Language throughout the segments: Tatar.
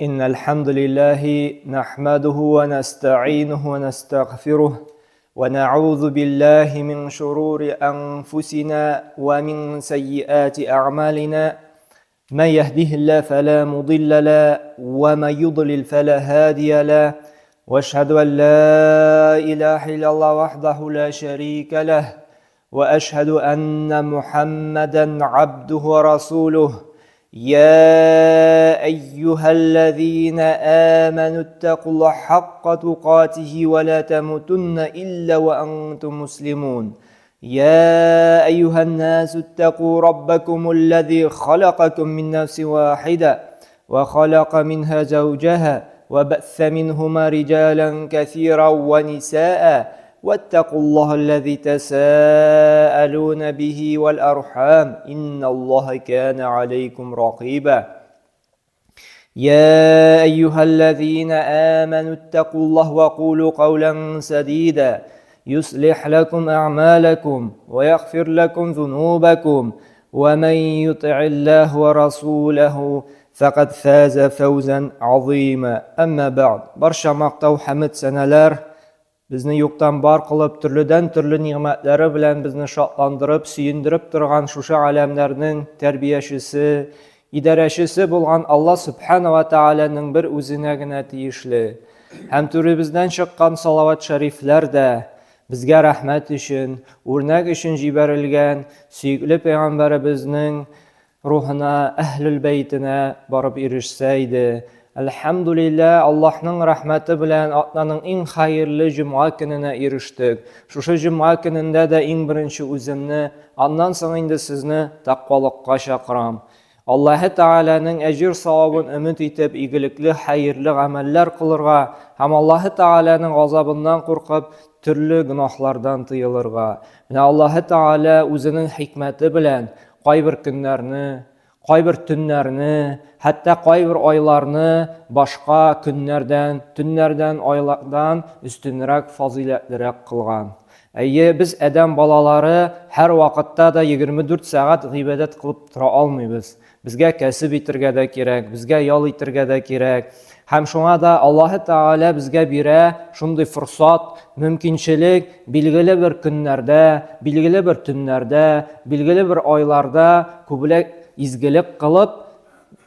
إن الحمد لله نحمده ونستعينه ونستغفره ونعوذ بالله من شرور أنفسنا ومن سيئات أعمالنا من يهده الله فلا مضل له ومن يضلل فلا هادي له واشهد أن لا إله إلا الله وحده لا شريك له واشهد ان محمدا عبده ورسوله يا ايها الذين امنوا اتقوا الله حق تقاته ولا تموتن الا وانتم مسلمون يا ايها الناس اتقوا ربكم الذي خلقكم من نفس واحده وخلق منها زوجها وبث منهما رجالا كثيرا ونساء واتقوا الله الذي تساءلون به والأرحام إن الله كان عليكم رقيبا يا أيها الذين آمنوا اتقوا الله وقولوا قولا سديدا يصلح لكم أعمالكم ويغفر لكم ذنوبكم ومن يطع الله ورسوله فقد فاز فوزا عظيما أما بعد برشا مقتو حمد سنلر Безне юктан бар кылып, төрледән-төрле нигъмәтләре белән безне шатландырып, сөендереп торган шушы галәмнәрнең тәрбиячесе, идарәчесе булган Алла Сүбхәнә вә Тәгаләнең бер үзенә генә тиешле. Һәм түребездән чыккан салават шәрифләр дә безгә рәхмәт өчен, үрнәк өчен җибәрелгән сөекле пәйгамбәребезнең рухына, әһлүл бәйтенә барып ирешсә иде. Әлхәмдүлилләһ, Аллаһның рәхмәте белән атнаның иң хәерле җомга көненә ирештек. Шушы җомга көнендә дә иң беренче үземне, аннан соң инде сезне тәкъвалыкка чакырам. Аллаһы Тәгаләнең әҗер-савабын өмет итеп, игелекле, хәерле гамәлләр кылырга һәм Аллаһы Тәгаләнең газабыннан куркып, төрле гөнаһлардан тыелырга. Менә Аллаһы Тәгалә үзенең хикмәте белән Кайбер көннәрне, кайбер төннәрне, хәтта кайбер айларны башка көннәрдән, төннәрдән, айлардан өстенрәк, фазыйләтлерәк кылган. Әйе, без адәм балалары һәр вакытта да 24 сәгать гыйбадәт кылып тора алмыйбыз. Безгә кәсеп итергә дә кирәк, безгә ял итергә дә кирәк. Һәм шуңа да Аллаһы Тәгалә безгә бирә шундый форсат, мөмкинчелек, билгеле бер көннәрдә, билгеле бер төннәрдә, билгеле бер айларда күбрәк изгелек кылып,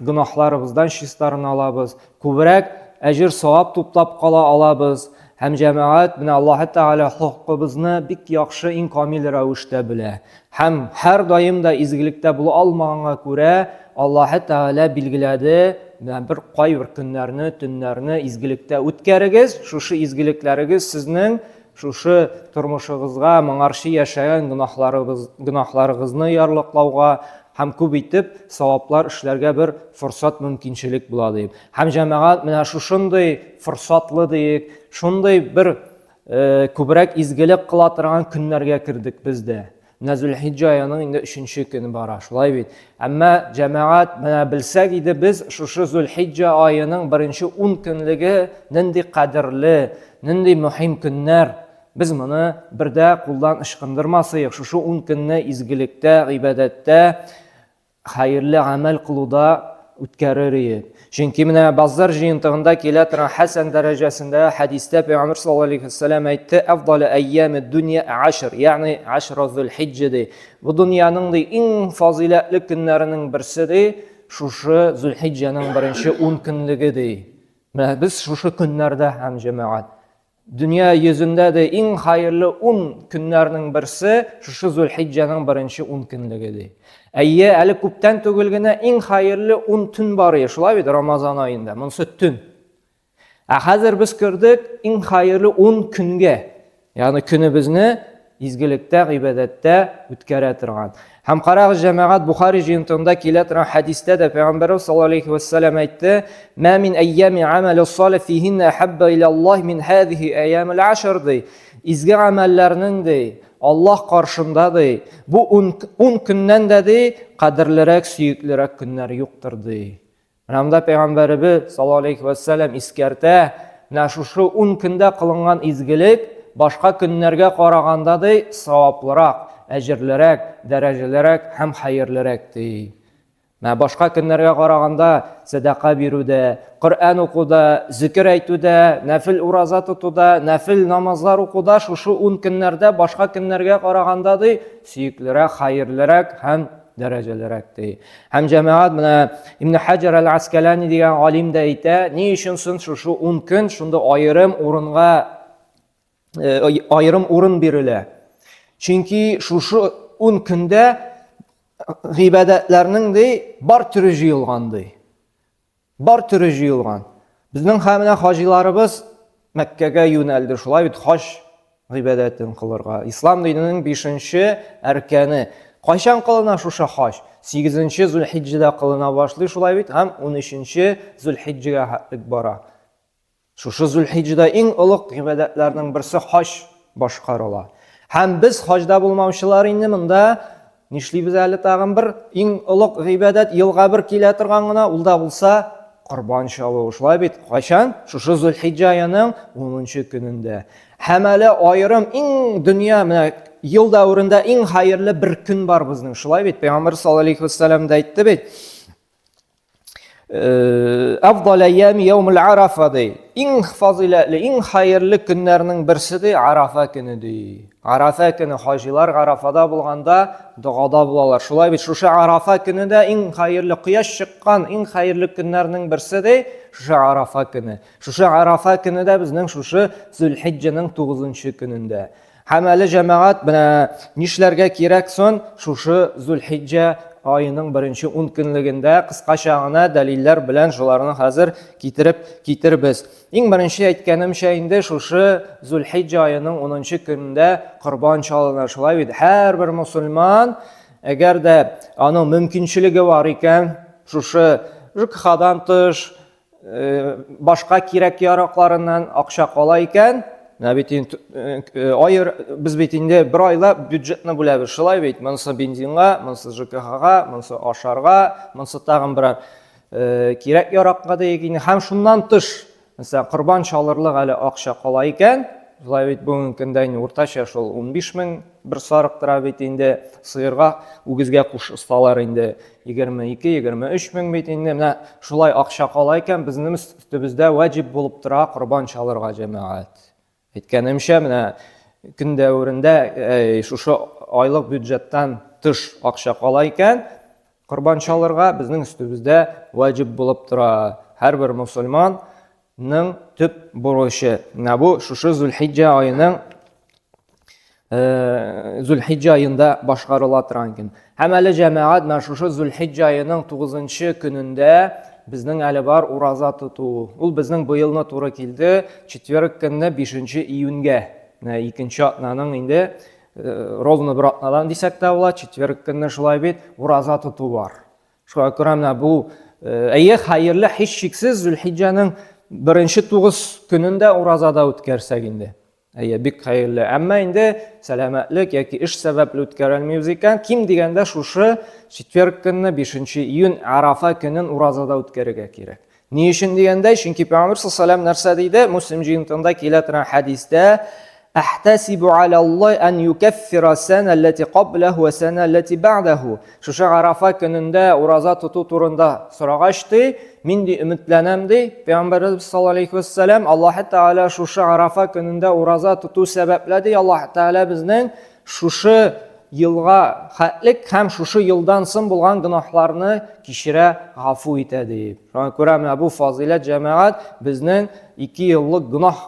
гөнаһларыбыздан чистарына алабыз, күбрәк әҗер-савап туплап кала алабыз. Һәм җәмәгать, менә Аллаһы Тәгалә холкыбызны бик яхшы, иң камил рәвештә белә. Һәм һәр даим да изгелектә була алмаганга күрә, Аллаһы Тәгалә билгеләде, менә бер кайбер көннәрне, төннәрне изгелектә үткәрегез, шушы изгелекләрегез сезнең шушы тормышыгызга моңарчы яшәгән гөнаһларыгыз, гөнаһларыгызны ярлыклауга һәм күп итеп саваплар эшләргә бер форсат мөмкинчелек була дип. Һәм җәмәгать менә шушындый форсатлы диек, шундый бер күбрәк изгелек кыла торган көннәргә кердек без дә. Менә Зөлхиҗҗә аеның инде өченче көне бара, шулай бит. Әмма җәмәгать менә белсәк иде без шушы Зөлхиҗҗә аеның беренче 10 көнлеге нинди кадерле, нинди мөһим көннәр. Без моны бер дә кулдан ычкындырмасыек. Шушы 10 көнне изгелектә, гыйбадәттә хәерле гамәл кылуда үткәрер иек. Чөнки менә Базар җыентыгында килә торган хәсән дәрәҗәсендә хәдистә Пәйгамбер саллаллаһу алейхи вәсәлләм әйтте, "Афдалу әйями дөнья ашр", ягъни ашра зулхиҗҗә ди. Бу дөньяның ди иң фазыйләтле көннәренең берсе ди, шушы Зулхиҗҗәнең беренче 10 көнлеге ди. Менә без шушы көннәрдә һәм җәмәгать Дөнья йөзендә дә иң хәерле ун көннәрнең берсе шушы Зулхиҗҗәнең беренче ун көнлеге ди. Әйе, әле күптән түгел генә иң хәерле ун төн бар иде, шулай бит Рамазан аенда. Монысы төн. Ә хәзер без кердек иң хәерле ун көнгә. Ягъни көнебезне изгелектә, гыйбадәттә үткәрә торган. Һәм карагыз, җәмәгать, Бухари җыентыгында килә торган хәдистә дә Пәйгамбәрбез саллаллаһу алейхи ва сәлләм әйтте: "Ма мин әйями амали салих фихинна ахабба иля Аллаһ мин һазихи әйямил ашр" ди. Изге гамәлләрнең ди, Аллаһ каршында ди, бу 10 көннән дә ди, кадерлерәк, сөеклерәк көннәр юктыр ди. Менә монда Пәйгамбәребез саллаллаһу алейхи ва сәлләм искәртә, менә шушы 10 көндә кылынган изгелек башка көннәргә караганда ди саваплырак, әҗерлерәк, дәрәҗәлерәк һәм хәерлерәк ди. Менә башка көннәргә караганда сәдака бирүдә, Коръән укуда, зикер әйтүдә, нәфил ураза тотуда, нәфил намазлар укуда шушы ун көннәрдә башка көннәргә караганда ди, сөеклерәк, хәерлерәк һәм дәрәҗәлерәк ди. Һәм җәмәгать менә Ибн Хаҗар әл-Аскалани дигән галим дә әйтә, ни өчен соң шушы ун көн шунда аерым урынга аерым урын бирелә. Чөнки шушы 10 көндә гыйбадәтләрнең ди бар төре җыелган ди. Бар төре җыелган. Безнең һәм менә хаҗиларыбыз Мәккәгә юнәлде. Шулай бит хаҗ гыйбадәтен кылырга. Ислам диненең 5-нче әркәне. Кайчан кылына шушы хаҗ? 8-нче Зулхиҗҗәдә кылына башлый шулай бит һәм 13-нче Зулхиҗҗәгә хәтлек бара. Шушы Зөлхиҗҗәдә иң олуг гыйбадәтләрнең берсе хаҗ башкарыла. Һәм без хаҗда булмаучылар инде монда нишлибез әле тагын бер иң олуг гыйбадәт елга бер килә торган гына, ул да булса корбан чалу. Шулай бит, кайчан? Шушы Зөлхиҗҗә аеның 10 көнендә. Һәм әле аерым иң дөнья менә ел дәверендә иң хәерле бер көн бар безнең. Шулай бит, Пәйгамбәр саллаллаһу алейхи вәсәлләм дә әйтте бит. Афдал әйями яумул Арафа ди. Иң фазиләтле, иң хәерле көннәрнең берсе ди Арафа көне ди. Арафа көне хаҗилар Арафада булганда догада булалар. Шулай бит шушы Арафа көне дә иң хәерле кояш чыккан иң хәерле көннәрнең берсе ди шушы Арафа көне. Шушы Арафа көне дә безнең шушы Зөлхиҗҗәнең 9 көнендә. Һәм әле җәмәгать менә нишләргә кирәк сон шушы Зулхиҗҗә аеның беренче ун көнлегендә кыскача гына дәлилләр белән шуларны хәзер китереп китербез. Иң беренче әйткәнемчә инде шушы Зулхиҗҗә аеның 10 көнендә корбан чалына. Шулай бит һәрбер мусульман әгәр дә аның мөмкинчелеге бар икән, шушы ЖКХдан тыш башка кирәк яракларыннан акча кала икән, менә бит инде аер без бит инде бер айлап бюджетны бүләбез, шулай бит, монысы бензинга, монысы ЖКХга, монысы ашарга, монысы тагын берәр кирәк яракка диек инде. Һәм шуннан тыш, мәсәлән, корбан чалырлык әле акча кала икән, шулай бит бүгенге көндә инде уртача шул 15 мең бер сарык тора бит инде, сыерга, үгезгә кушсалар инде 22-23 мең бит инде. Менә шулай акча кала икән, безнең өстебездә ваҗиб булып тора корбан чалырга җәмәгать. Әйткәнемчә, менә көн дәверендә шушы айлык бюджеттан тыш акча кала икән, корбан чалырга безнең өстебездә ваҗиб булып тора. Һәрбер мусульманның төп бурычы. Менә бу шушы Зулхиҗҗә аеның Зулхиҗҗә аенда башкарыла торган көн. Һәм әле җәмәгать менә шушы Зулхиҗҗә аеның 9 көнендә безнең әле бар ураза тоту. Ул безнең быелны туры килде, четверг көнне 5 июньгә. Менә икенче атнаның инде ровно бер атнадан дисәк тә була, четверг көнне шулай бит ураза тоту бар. Шуңа күрә менә бу әйе хәерле һичшиксез Зулхиҗҗәнең беренче 9 көнендә уразада үткәрсәк инде. Әйе, бик хәерле. Әмма инде сәламәтлек яки эш сәбәпле үткәрелмибез икән, ким дигәндә шушы четверг көнне 5 июнь Арафа көнен уразада үткәрергә кирәк. Ни өчен дигәндә, чөнки Пәйгамбер саллаллаһу нәрсә диде? Муслим җыентыгында килә торган хәдистә, Әхтәсибу алаллаһи ан юкәффира сәнә аллати кабләһу ва сәнә аллати бәгъдәһу. Шушы Арафа көнендә ураза тоту турында сорагач ди, мин ди өметләнәм ди, Пәйгамбәребез саллаллаһу алейхи вәссәлам, Аллаһ Тәгалә шушы Арафа көнендә ураза тоту сәбәпле ди, Аллаһ Тәгалә безнең шушы елга хәтлек һәм шушы елдан соң булган гөнаһларны кичерә, гафу итә дип. Шуңа күрә менә бу фазыйләт җәмәгать безнең 2 еллык гөнаһ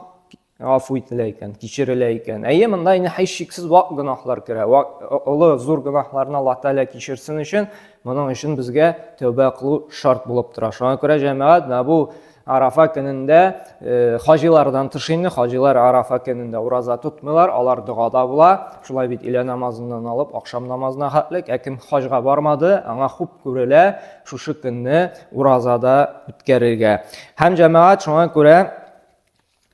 гафу ителә икән, кичерелә икән. Әйе, монда инде һичшиксез вак гөнаһлар керә. Вак, олы, зур гөнаһларны Аллаһ Тәгалә кичерсен өчен, моның өчен безгә тәүбә кылу шарт булып тора. Шуңа күрә җәмәгать, менә бу Арафа көнендә э, хаҗилардан тыш инде, хаҗилар Арафа көнендә ураза тотмыйлар, алар догада була. Шулай бит илә намазыннан алып ахшам намазына хәтлек, ә кем хаҗга бармады, аңа хуп күрелә шушы көнне уразада үткәрергә. Һәм җәмәгать шуңа күрә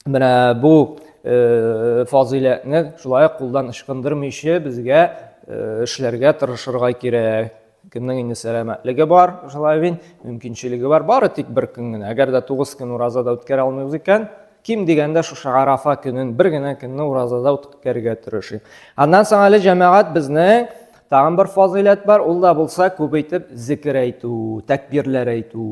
менә бу э, фазыйләтне шулай ук кулдан ычкындырмыйча безгә э, эшләргә тырышырга кирәк. Кемнең инде сәламәтлеге бар, шулай бит, мөмкинчелеге бар, бары тик бер көн генә. Әгәр дә 9 көн уразада үткәрә алмыйбыз икән, ким дигәндә шушы Арафа көнен бер генә көнне уразада үткәрергә тырышыйк. Аннан соң әле җәмәгать безнең Тагын бер фазыйләт бар, ул да булса күп итеп зикер әйтү, тәкбирләр әйтү.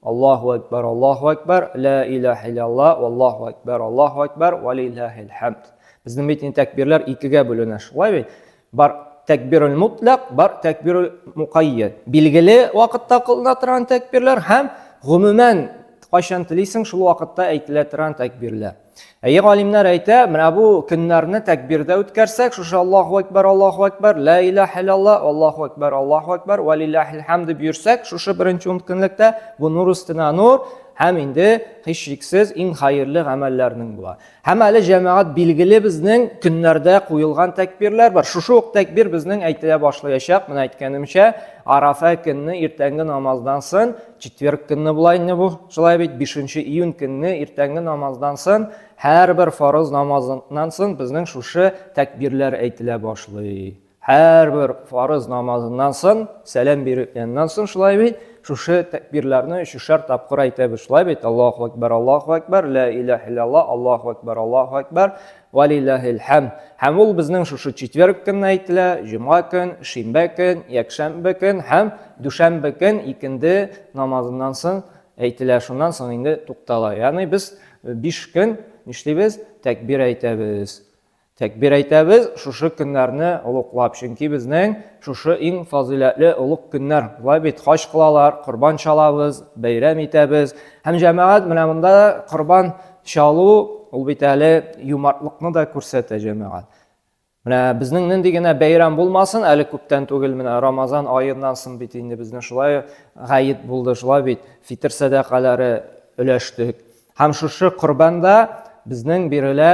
Аллаһу әкбәр, Аллаһу әкбәр, ла илаһа илляллаһ, валлаһу әкбәр, Аллаһу әкбәр, ва лиллаһил хамд. Безнең бит инде тәкбирләр икегә бүленә, шулай бит? Бар тәкбирул мутлак, бар тәкбирул мукайяд. Билгеле вакытта кылына торган тәкбирләр һәм гомумән кайчан телисең, шул вакытта әйтелә торган тәкбирләр. Әйе, галимнәр әйтә, менә бу көннәрне тәкбирдә үткәрсәк, шушы Аллаһу әкбәр, Аллаһу әкбәр, ла илаһа иллаллаһ, Аллаһу әкбәр, Аллаһу әкбәр, ва лиллаһил хамд дип йөрсәк, шушы беренче ун көнлектә бу нур өстенә нур һәм инде һичшиксез иң хәерле гамәлләрнең була. Һәм әле җәмәгать билгеле безнең көннәрдә куелган тәкбирләр бар. Шушы ук тәкбир безнең әйтелә башлаячак. Менә әйткәнемчә, Арафа көнне иртәнге намаздан соң, четверг көнне була инде бу, шулай бит, 5 июнь көнне иртәнге намаздан соң, һәрбер фарыз намазыннан соң безнең шушы тәкбирләр әйтелә башлый. Һәрбер фарыз намазыннан соң, сәлам биргәннән соң, шулай бит, шушы тәкбирләрне өчешәр тапкыр әйтәбез, шулай бит, Аллаһу әкбәр, Аллаһу әкбәр, ла илаһ илляллаһ, Аллаһу әкбәр, Аллаһу әкбәр, ва лиллаһил хәмд. Һәм ул безнең шушы четверг көнне әйтелә, җомга көн, шимбә көн, якшәмбе көн һәм дүшәмбе көн икенде намазыннан соң әйтелә, шуннан соң инде туктала. Ягъни без 5 көн нишлибез? Тәкбир әйтәбез. Тәкбир әйтәбез шушы көннәрне олуглап, чөнки безнең шушы иң фазыйләтле олуг көннәр. Болай бит хаҗ кылалар, корбан чалабыз, бәйрәм итәбез. Һәм җәмәгать менә монда корбан чалу ул бит әле юмартлыкны да күрсәтә җәмәгать. Менә безнең нинди генә бәйрәм булмасын, әле күптән түгел менә Рамазан аеннан соң бит инде безнең шулай гает булды, шулай бит фитр сәдакалары өләштек. Һәм шушы корбан да безнең бирелә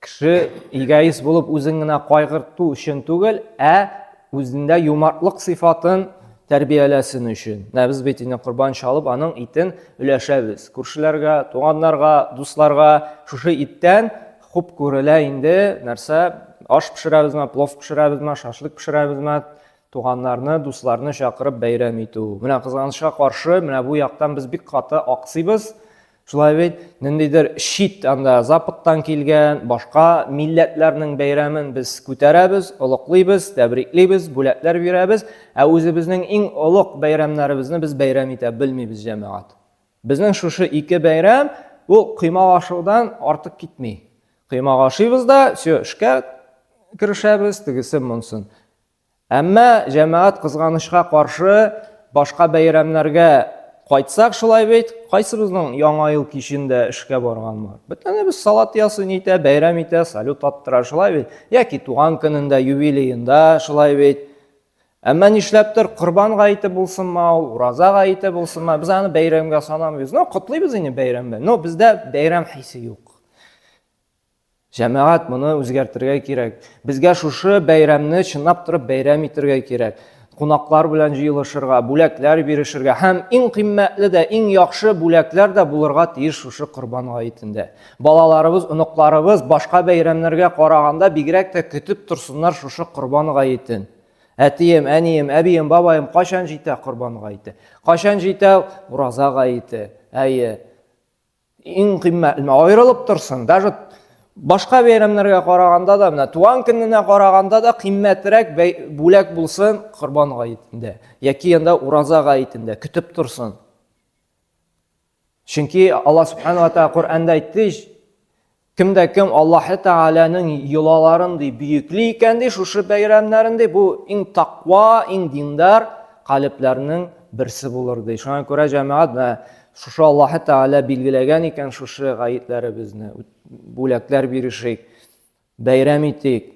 кеше эгоист булып үзен генә кайгырту өчен түгел, ә үзендә юмартлык сыйфатын тәрбияләсен өчен. Менә без бит инде корбан чалып, аның итен өләшәбез. Күршеләргә, туганнарга, дусларга шушы иттән хуп күрелә инде нәрсә, аш пешерәбезме, плов пешерәбезме, шашлык пешерәбезме, туганнарны, дусларны чакырып бәйрәм итү. Менә кызганычка каршы, менә бу яктан без бик каты аксыйбыз. Шулай бит, ниндидер чит анда западтан килгән башка милләтләрнең бәйрәмен без күтәрәбез, олыклыйбыз, тәбриклибез, бүләкләр бирәбез, ә үзебезнең иң олуг бәйрәмнәребезне без бәйрәм итә белмибез, җәмәгать. Безнең шушы ике бәйрәм ул коймак ашаудан артык китми. Коймак ашыйбыз да, все, эшкә керешәбез, тегесен монсын. Әмма җәмәгать кызганычка каршы башка бәйрәмнәргә кайтсак шулай бит, кайсыбызның яңа ел кичендә эшкә барган бар? Бөтенебез салат ясый нитә, бәйрәм итә, салют аттыра шулай бит. Яки туган көнендә, юбилеенда шулай бит. Әмма нишләптер Корбан гаете булсынмы ул, Ураза гаете булсынмы, без аны бәйрәмгә санамыйбыз. Ну, котлыйбыз инде бәйрәм белән. Но бездә бәйрәм хисе юк. Җәмәгать, моны үзгәртергә кирәк. Безгә шушы бәйрәмне чынлап торып бәйрәм итергә кирәк. Кунаклар белән җыелышырга, бүләкләр бирешергә һәм иң кыйммәтле дә, иң яхшы бүләкләр дә булырга тиеш шушы Корбан гаетендә. Балаларыбыз, оныкларыбыз башка бәйрәмнәргә караганда бигрәк тә көтеп торсыннар шушы Корбан гаетен. Әтием, әнием, әбием, бабаем кайчан җитә Корбан гаете? Кайчан җитә Ураза гаете? Әйе. Иң кыйммәтле, аерылып торсын. Даже башка бәйрәмнәргә караганда да, менә туган көненә караганда да кыйммәтрәк бүләк булсын Корбан гаетендә яки анда Ураза гаетендә көтеп торсын. Чөнки Аллаһ субхана ва тааля Коръәндә әйтте, кем дә кем Аллаһ Тәгаләнең йолаларын ди бөекли икән ди, шушы бәйрәмнәрен ди, бу иң таква, иң диндар калебләрнең берсе булыр ди. Шуңа күрә җәмәгать менә шушы Аллаһы Тәгалә билгеләгән икән шушы гаетләребезне, бүләкләр бирешик, бәйрәм итик,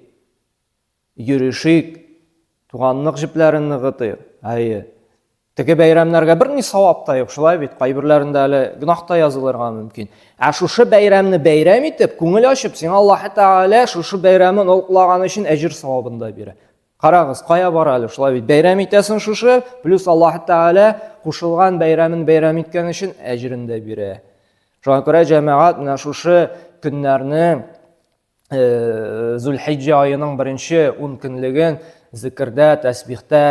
йөрешик, туганлык җепләрен ныгытыйк. Әйе. Теге бәйрәмнәргә берни савап та юк, шулай бит? Кайберләрендә әле гөнаһ та язылырга мөмкин. Ә шушы бәйрәмне бәйрәм итеп, күңел ачып, сиңа Аллаһы Тәгалә шушы бәйрәмен олуглаган өчен әҗер савабын да бирә. Карагыз, кая бара әле шулай бит. Бәйрәм итәсең шушы, плюс Аллаһ Тәгалә кушылган бәйрәмен бәйрәм иткән өчен әҗерен дә бирә. Шуңа күрә җәмәгать менә шушы көннәрне э, Зулхиҗҗә аеның беренче 10 көнлеген зикрдә, тәсбихтә,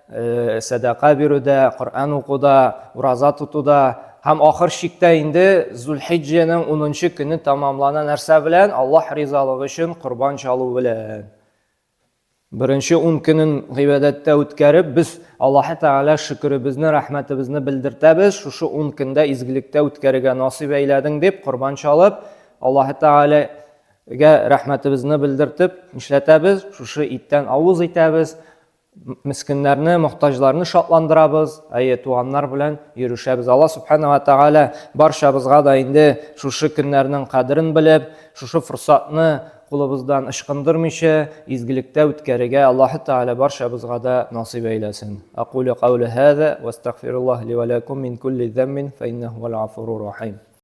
э, сәдака бирүдә, Коръән укуда, ураза тотуда һәм ахыр чиктә инде Зулхиҗҗәнең 10 көне тәмамлана нәрсә белән? Аллаһ ризалыгы өчен корбан чалу белән. Беренче ун көнен гыйбадәттә үткәреп, без Аллаһы Тәгалә шөкеребезне, рәхмәтебезне белдертәбез. Шушы ун көндә изгелектә үткәрергә насыйп әйләдең дип, корбан чалып, Аллаһы Тәгаләгә рәхмәтебезне белдертеп, нишләтәбез? Шушы иттән авыз итәбез. Мескеннәрне, мохтаҗларны шатландырабыз, әйе, туганнар белән йөрешәбез. Алла Субхана ва Тәгалә барчабызга да инде шушы көннәрнең кадерен белеп, шушы форсатны кулыбыздан ычкындырмыйча, изгелектә үткәрергә Аллаһы Тәгалә барчабызга да насыйп әйләсен. Акулю каули һаза ва астагфируллаһ ли ва лакум мин кулли заммин фа иннаху хуал гафурур рахим.